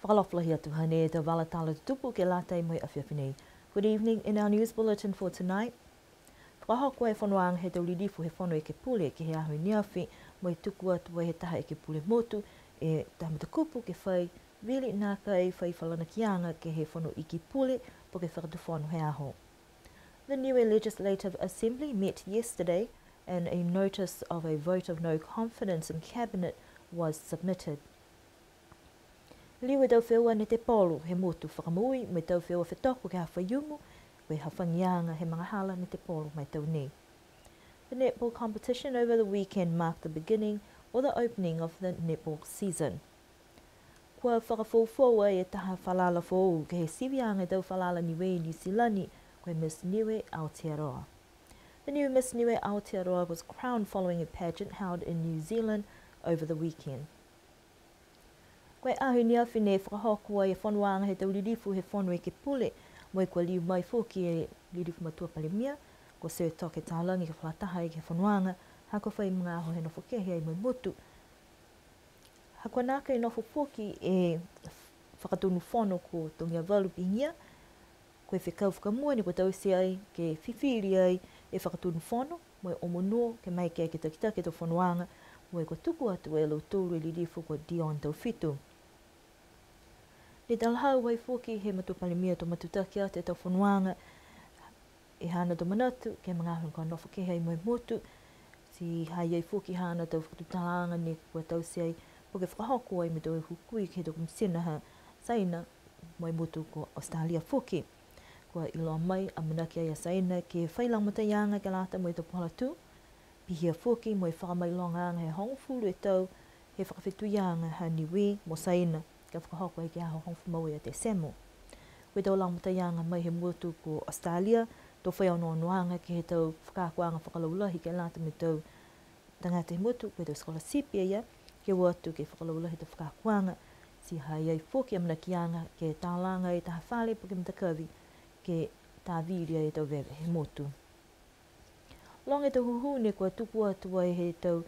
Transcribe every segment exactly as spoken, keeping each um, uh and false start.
Fakaalofa lahi atu, hanei e tau vala tala tutupu ke lata mo e afiafi nei. Good evening. In our news bulletin for tonight, fakahoko e fonoaga he tau lilifu he Fono Ekepule ke he aho i neafi, mo e tuku atu ai he taha ekepule motu e taha matakupu ke fai vili nākai fai falanakiaga ke he Fono Iki Pule po ke Fakatufono he aho. The Niue Legislative Assembly met yesterday and a notice of a vote of no confidence in Cabinet was submitted. Liu e tau feua netepolo he motu fakamoui mo e tau feua fetoko ke he aho Faiumu, ko e hafagiaga he magahala netepolo ma e tau nei. The netball competition over the weekend marked the beginning or the opening of the netball season. Kua fakafoufou ai e taha falala foou ke he siviaga e tau falala Niue i Niu Silani, ko e Miss Niue Aotearoa. The new Miss Niue Aotearoa was crowned following a pageant held in New Zealand over the weekend. Ko e aho i neafi ne fakahoko ai e fonoaga he tau lilifu he Fono Ekepule, mo e kua liu mai foki e lilifu Matua Palemia, ko Sir Toke Talagi ke fakalataha ai ke he fonoaga, ha kua fai magaaho he nofo kehe ai mo e motu. Ha kua nākai nofo foki e Fakatonu Fono ko Togiavalu Pihigia, ko e fekau fakamua ne kua taute ai ke fifili ai e Fakatonu Fono, mo e omonuo ke maeke ke takitaki e tau fonoaga, mo e kua tuku atu e lautolu e lilifu ko Dion Taufitu. Ne talahau ai foki he Matua Palemia to matutaki atu e tau fonoaga, e haana tau manatu ke he magaaho ne kua nofo kehe ai mo e motu, ti ha i ai foki haana tau fakatutalaaga ne kua taute ai, po ke fakahoko ai mo e tau hukui ke he tau komisina ha Saina, mo e motu ko Australia foki. Kua iloa mai, amanaki ai a Saina ke fai lagomataiaga ke lata mo e tau puhala tū, pihia foki mo e fakamailogaaga he hogofulu e tau he fakafetuiaga ha Niue mo Saina, ka fakahoko ai ke he aho hogofulu ma ua ia Tesemo. Ko e tau lagomataiaga mai he motu ko Australia, to fai onoonoaga ke he tau fakaakoaga fakalaulahi ke lata mo e tau tagata he motu, ko e tau scholarship ia, ke o atu ke fakalaulahi e tau fakaakoaga, ti ha i ai foki amanakiaga ke talaga e taha fale po ke matakavi ke tāvili ai e tau veve he motu. Loga e tau hūhū ne kua tuku atu ai he tau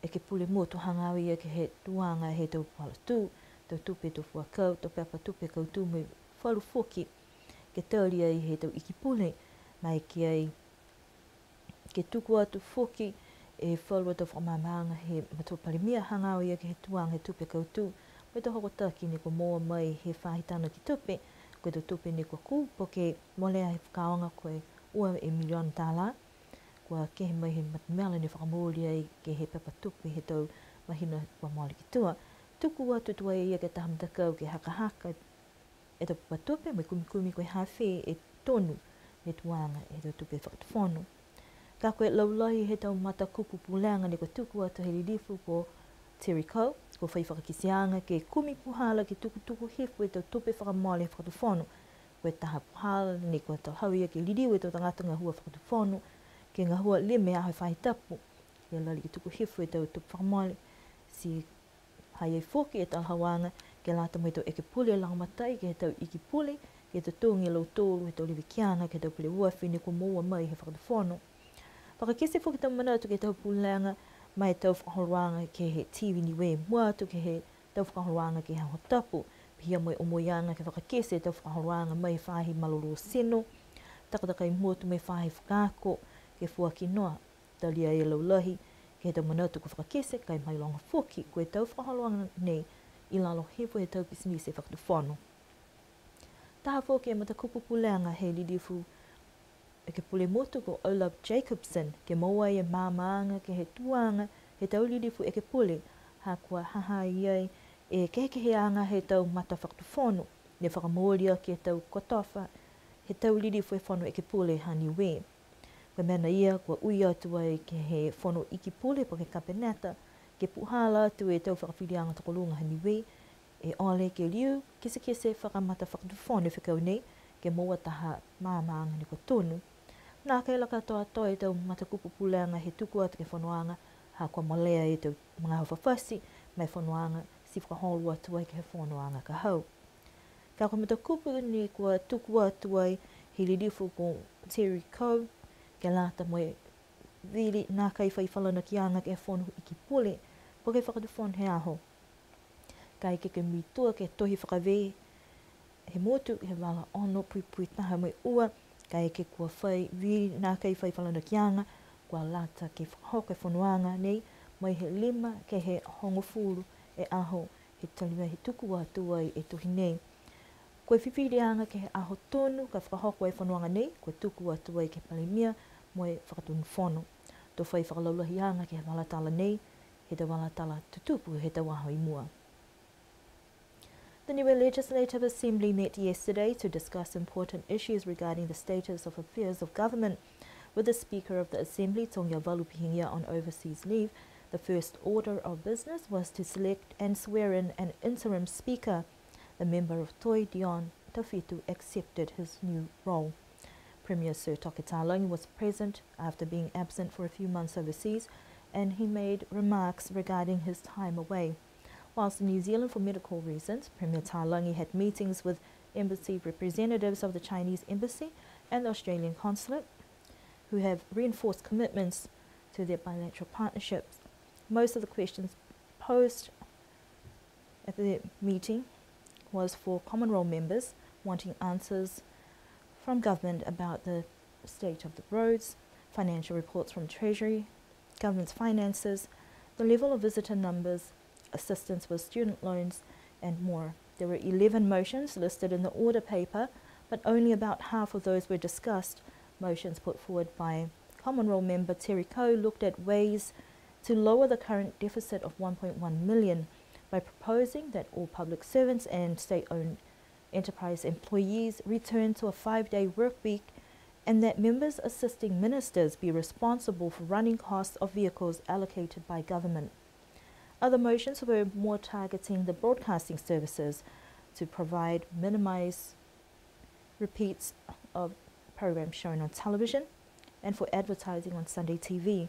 ekepule motu hagaao ia ke he tuaga he tau puhala tū, tau tupe tau fuakau, tau pepa tupe kautū mo e falu foki ke tali ai he tau iki pule, maeke ai ke tuku atu foki e falu a tau fakamaamaaga he Matua Palemia hagaao ia ke he tuaga he tupe kautū, mo e tau hokotaki ne kua moua mai he faahi tanaki tupe, ko e tau tupe ne kua kū po ke molea he fakaaoga ko e ua e miliona tālā. Kua kehe mai he matamela ne fakamooli ai ke he pepa tupe he tau mahina kua mole ki tua. Tuku atu tuai ia ke he taha matakau ke hakahaka e tau pepa tupe mo e kumikumi ko e ha fē e tonu he tuaga he tau tupe fakatufono. Ka ko e laulahi he tau matakupu pulega ne kua tuku atu he lilifu ko Terry Coe, kua fai fakakiteaga ke kumi puhala ke tukutuku hifo e tau tupe fakamole he fakatufono. Ko e taha puhala ne kua talahau ia ke liliu e tau tagata gahua fakatufono, ke gahua lima e aho he faahi tapu, ke lali ke tuku hifo e tau tupe fakamole, ti ha i ai foki e talahauaga ke lata mo e tau ekepule lagomatai ke he tau iki pule, ke totogi e lautolu he tau levekiaga ke he tau peleoafi ne kua moua mai he fakatufono. Fakakite foki e tau manatu ke he tau pulega ma e tau fakaholoaga ke he T V Niue, mua atu ke he tau fakaholoaga ke he Aho Tapu, pihia mo e omoiaga ke fakakite e tau fakaholoaga mai he faahi malolō tino, takatakai motu mo e faahi fakaako, ke foaki noa. Talia e laulahi ke he tau manatu kua fakakite, ka e mailoga foki ko e tau fakaholoaga nei i lalo hifo he tau pisinisi he fakatufono. Taha foki e matakupu pulega he lilifu ekepule motu ko Olaf Jacobsen, ke moua e maamaaga ke he tuaga he tau lilifu ekepule, ha kua ha ha i ai e kehekeheaga he tau matafakatufono, ne fakamooli aki e tau kotofa he tau lilifu he Fono Ekepule ha Niue. Ko e mena ia kua ui atu ai ke he Fono Iki Pule po ke Kapeneta, ke puhala atu e tau fakafiliaga tokoluga ha Niue, e ole ke liu kitekite fakamatafakatufono e fekau nei, ke moua taha maamaaga ne kua tonu. Nākai la katoatoa e tau matakupu pulega he tuku atu ke he fonoaga, ha kua molea e tau magaaho fafati ma e fonoaga, ti fakaholo atu ai ke he fonoaga ka hau. Ka ko e matakupu ne kua tuku atu ai he lilifu ko Terry Coe, ke lata mo e vili nākai fai falanakiaga ke he Fono Iki Pule po ke Fakatufono he aho. Kaeke ke muitua ke he tohi fakavē he motu he vala ono puipui taha mo e ua, kaeke kua fai vili nākai fai falanakiaga, kua lata ke fakahoko e fonoaga nei mai he lima ke he hogofulu e aho he talu mai he tuku atu ai e tohi nei. Ko e fifiliaga ke he aho tonu ka fakahoko e fonoaga nei, kua tuku atu ai ke he Palemia mo e Fakatonu Fono. To fai fakalaulahiaga ke he vala tala nei he tau vala tala tutupu he tau aho i mua. The Niue Legislative Assembly met yesterday to discuss important issues regarding the status of affairs of government, with the Speaker of the Assembly, Togiavalu Pihigia, on overseas leave. The first order of business was to select and swear in an interim Speaker. The member of Toi, Dion Taufitu, accepted his new role. Premier Sir Toke Talagi was present after being absent for a few months overseas, and he made remarks regarding his time away. Whilst in New Zealand for medical reasons, Premier Talagi had meetings with embassy representatives of the Chinese embassy and the Australian consulate, who have reinforced commitments to their bilateral partnerships. Most of the questions posed at the meeting was for Common Roll members wanting answers from government about the state of the roads, financial reports from Treasury, government's finances, the level of visitor numbers, assistance with student loans, and more. There were eleven motions listed in the order paper, but only about half of those were discussed. Motions put forward by Common Roll member Terry Coe looked at ways to lower the current deficit of one point one million by proposing that all public servants and state-owned enterprise employees return to a five-day work week and that members assisting ministers be responsible for running costs of vehicles allocated by government. Other motions were more targeting the broadcasting services to provide minimize repeats of programs shown on television and for advertising on Sunday T V,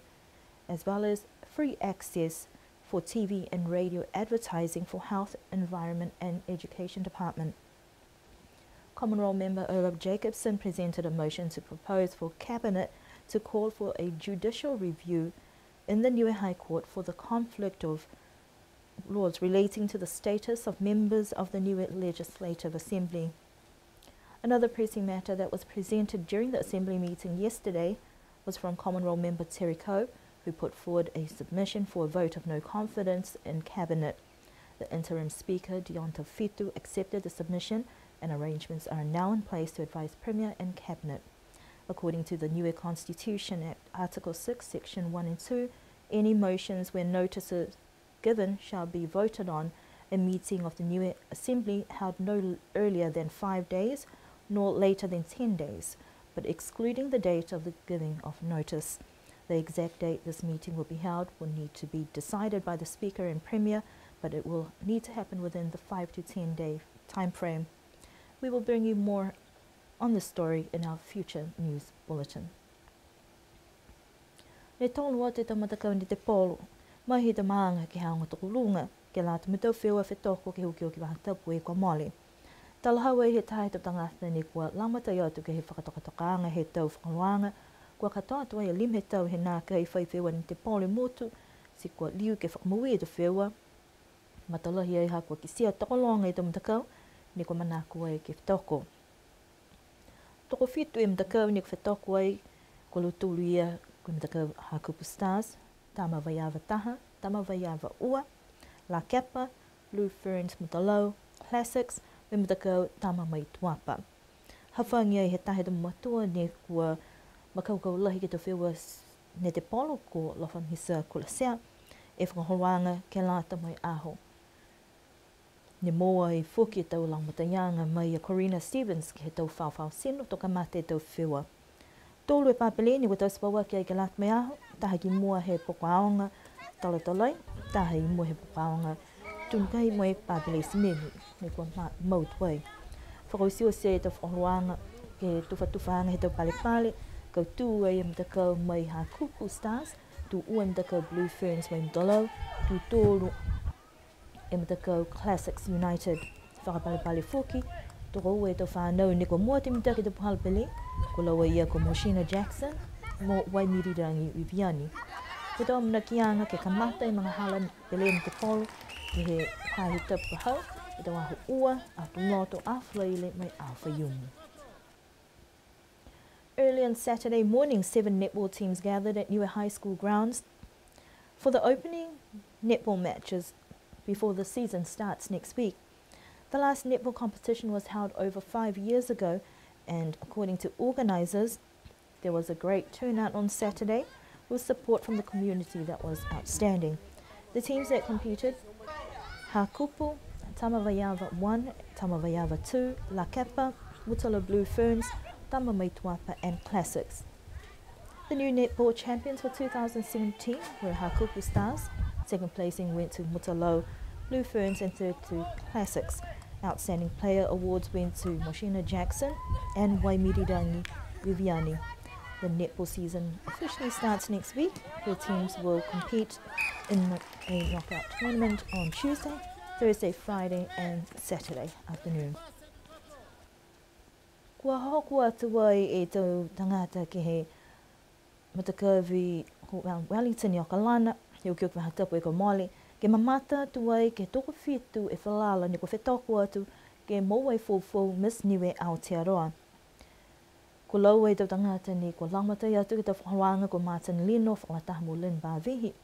as well as free access for T V and radio advertising for Health, Environment and Education Department. Common Roll member Erla Jacobsen presented a motion to propose for Cabinet to call for a judicial review in the Niue High Court for the conflict of laws relating to the status of members of the Niue Legislative Assembly. Another pressing matter that was presented during the Assembly meeting yesterday was from Common Roll member Terry Coe, who put forward a submission for a vote of no confidence in Cabinet. The interim Speaker, Dion Taufitu, accepted the submission, and arrangements are now in place to advise Premier and Cabinet. According to the Niue Constitution Act, Article six, Section one and two, any motions where notices given shall be voted on a meeting of the Niue Assembly held no l-, earlier than five days nor later than ten days, but excluding the date of the giving of notice. The exact date this meeting will be held will need to be decided by the Speaker and Premier, but it will need to happen within the five to ten day time frame. We will bring you more on this story in our future news bulletin. Ne tolo atu e tau matakau Netepolo mai he tau maaga ke he aoga tokoluga, ke lata mo e tau feua fetoko ke he okioki faahi tapu kua mole. Talahau ai he taha he tau tagata ne kua lagomatai atu ke he fakatokatokaaga he tau fakaholoaga, kua katoa atu ai e lima he tau he nākai fai feua Netepolo he motu, ti kua liu ke fakamoui e tau feua. Matalahi ai ha kua kitia tokologa e tau matakau ne kua manako ai ke fetoko. Tokofitu e matakau ne kua fetoko ai, ko lautolu ia ko e matakau Hakupu Stars, Tama Vaiava taha, Tama Vaiava ua, Lakepa, Blue Ferns Mutalau, Classics, mo e matakau Tama mai Tuapa. Hafagi ai he taha he tau mamatua ne kua makaukau lahi ke he tau feua s-, Netepolo ko Lofamisa Kulasea e fakaholoaga ke lata mo e aho. Ne moua ai foki e tau lagomataiaga mai a Corina Stevens ke he tau faofao tino to kamata e tau feua. Tolu e papelē ne kua taute pauaki ai ke lata mo e aho, taha ki mua he poko aoga Talatalai, taha i mua he poko aoga Tunukai mo e papelē simeni ne kua ma-, mau tuai. Fakaotioti e tau fakaholoaga ke he tufatufaaga he tau palepale, kautū ai e matakau mai Hakupu Stars, tū ua e matakau Blue Ferns mai Mutalau, tū tolu e matakau Classics United. Fakapalepale foki, tokoua e tau fānau ne kua mua atu e mitaki he tau puhala pelē, ko laua ia ko Moshina Jackson mo Waimirirangi Viviani. Ko e tau amanakiaga ke kamata e magahala pelē Netepolo Ke he faahi tapu ka hau, he tau aho ua, Aho Tuloto, Aho Falaile mo e Aho Faiumu. Early on Saturday morning, seven netball teams gathered at Niue High School grounds for the opening netball matches before the season starts next week. The last netball competition was held over five years ago, and according to organisers, there was a great turnout on Saturday, with support from the community that was outstanding. The teams that competed, Hakupu, Tama Vaiava one, Tama Vaiava two, Lakepa, Mutalau Blue Ferns, Tama Maituapa and Classics. The new netball champions for two thousand seventeen were Hakupu Stars, second placing went to Mutalau Blue Ferns and third to Classics. Outstanding player awards went to Moshina Jackson and Waimirirangi Viviani. The netball season officially starts next week, where teams will compete in a knockout tournament on Tuesday, Thursday, Friday and Saturday afternoon. Kua hoko atu ai e tau tagata ke he matakavi ko Mount Wellington i Okalana, he okioki faahi tapu kua mole, ke mamata atu ai ke tokofitu e falala ne kua fetoko atu ke moua e foufou Miss Niue Aotearoa. Ko laua e tau tagata ne kua lagomatai atu ke he tau fakaholoaga ko Martin Lino fakalataha mo Lynn Pavihi.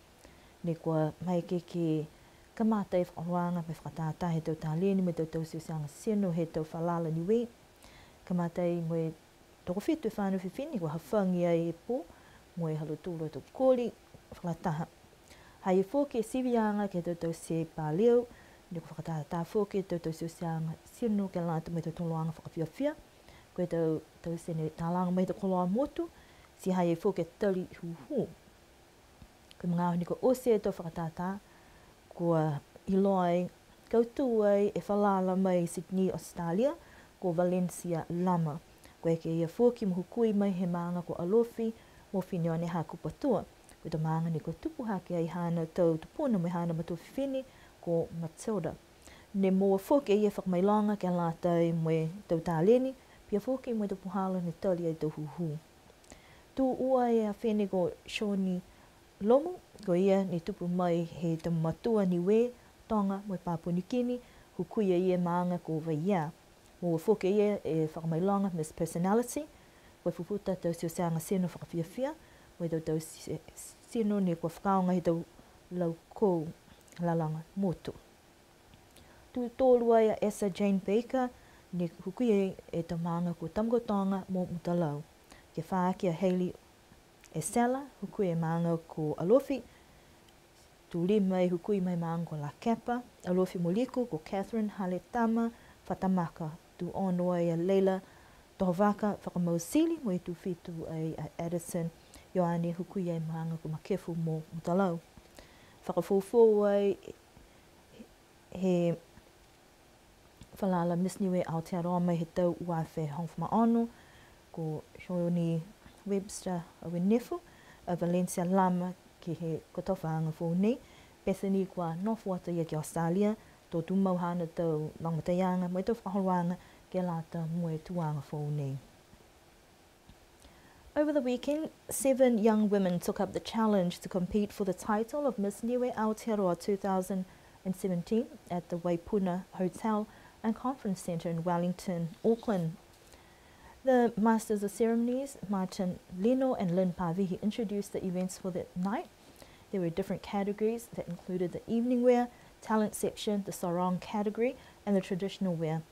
Ne kua maeke ke kamata e fakaholoaga mo e fakatātā he tau taleni mo e tau tauteaga tino he tau falala Niue. Kamata ai mo e tokofitu e fānau fifine kua hafagi ai e pō mo e ha lautolu a tau koli fakalataha. Ha i ai foki e siviaga ke he tau taute palio, ne kua fakatātā foki e tau tauteaga tino ke lata mo e tau toloaga fakafiafia. Ko e tau taute ne talaga mai he tau koloa motu, ti ha i ai foki e tali hūhū. Ko e magaaho ne kua oti e tau fakatātā, kua iloa ai, kautū ai e falala mai Sydney, Australia, ko Valencia Lama. Kua eke a ia foki mo hukui mai he maaga ko Alofi mo Fineone Hakupu Atua. Ko e tau maaga ne kua tupu hake ai haana tau tupuna mo e haana matua fifine ko Matilda. Ne moua foki e ia e fakamailoga ke lata mo e tau taleni, pihia foki mo e tau puhala ne tali ai e tau hūhū. Tū ua e afine ko Shawnee Lomu, ko ia ne tupu mai he tau matua Niue, Toga mo e Papua Niu Kini, hukui e ia e maaga ko Vaiea. Moua foki e ia e fakamailoga Miss Personality, ko e fufuta tauteaga tino fakafiafia, mo e tau tau ti-, tino ne kua fakaaoga he tau laukou lalaga motu. Tū tolu ai a Esa Jane Baker, ne hukui e tau maaga ko Tamakautoga mo Mutalau. Ke fā aki a Hayley Esela, hukui e maaga ko Alofi. Tū lima e hukui mai maaga ko Lakepa, Alofi mo Liku, ko Catherine Haletama Fatamaka. Tū ono ai a Leila Tohovaka Fakamau Sili, mo e tū fitu ai a Addison Ioane, hukui e maaga ko Makefu mo Mutalau. Fakafoufou ai he falala Miss Niue Aotearoa mai he tau ua afe hogofulu ma ono, ko Shawnee Webster Auenefu, a Valencia Lama ke he kotofaaga foou nei, pete ni kua nofo atu a ia ki Australia, to tumau haana tau lagomataiaga mo e tau fakaholoaga ke lata mo e tuaga foou nei. Over the weekend, seven young women took up the challenge to compete for the title of Miss Niue Aotearoa two thousand and seventeen at the Waipuna Hotel and Conference Centre in Wellington, Auckland. The Masters of Ceremonies, Martin Lino and Lynn Pavihi, introduced the events for the night. There were different categories that included the evening wear, talent section, the sarong category, and the traditional wear.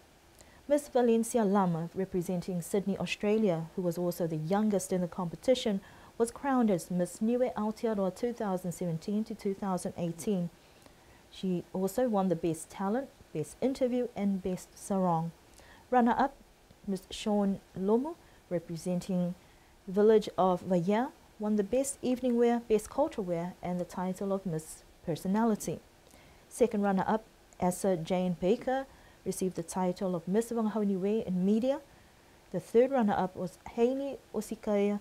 Miss Valencia Lama, representing Sydney, Australia, who was also the youngest in the competition, was crowned as Miss Niue Aotearoa two thousand seventeen to two thousand eighteen. She also won the Best Talent, Best Interview and Best Sarong. Runner-up, Miss Shawnee Lomu, representing Village of Vaiea, won the Best Evening Wear, Best Culture Wear and the title of Miss Personality. Second runner-up, Esa Jane Baker, received the title of Miss Vagahau Niue in Media. The third runner-up was Hayley Osikaia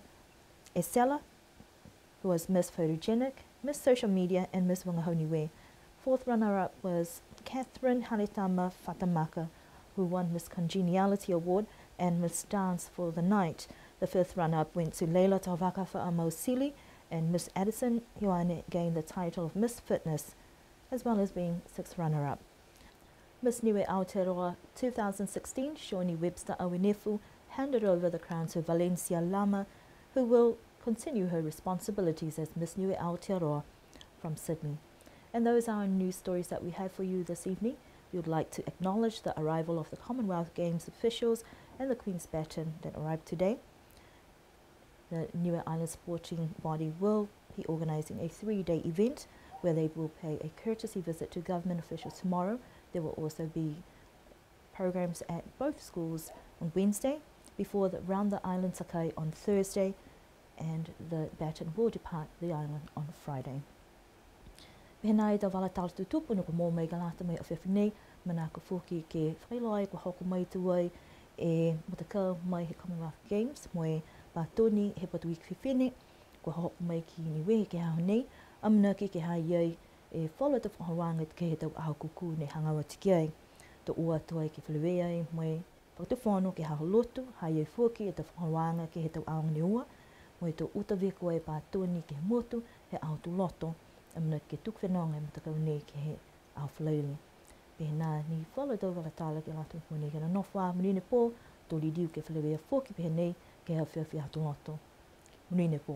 Esela, who was Miss Photogenic, Miss Social Media and Miss Vagahau Niue. Fourth runner-up was Catherine Haletama Fatamaka, who won Miss Congeniality Award and Miss Dance for the Night. The fifth runner-up went to Leila Tavaka Faamausili, and Miss Addison Ioane gained the title of Miss Fitness. as well as being sixth runner-up. Miss Niue Aotearoa two thousand sixteen, Shawnee Webster Auenefu, handed over the crown to Valencia Lama, who will continue her responsibilities as Miss Niue Aotearoa from Sydney. And those are our news stories that we have for you this evening. We would like to acknowledge the arrival of the Commonwealth Games officials and the Queen's Baton that arrived today. The Niue Island Sporting Body will be organising a three-day event where they will pay a courtesy visit to government officials tomorrow. There will also be programs at both schools on Wednesday, before the Round the Island Sakai on Thursday, and the baton will depart the island on Friday. Pehē nai e tau vala tala tutupu ne kua moua mai ke lata mo e afiafi nei, manako foki ke fakailoa ai kua hoko mai tuai e matakau mai he Commonwealth Games mo e Patoni he Patuiki Fifine, kua hoko mai ki Niue ke he aho nei, amanaki ke ha ha i ai e falu a tau fakaholoaga ke he tau aho kūkū ne hagaao atu ki ai. To o atu ai ke feleveia ai mo e Fakatufono ke he Aho Lotu, ha ha i ai foki e tau fakaholoaga ke he tau aoga ne ua, mo e to uta viko e Patoni ke he motu he Aho Tuloto, amanaki ke tuku fenoga e matakau nei ke he Aho Falaile. Pehē nai ni falu a tau vala tala ke lata mo e nei, ka nonofo ā, monuina e pō, to liliu ke feleveia foki pehē nei ke he afiafi Aho Tuloto. Monuina e pō.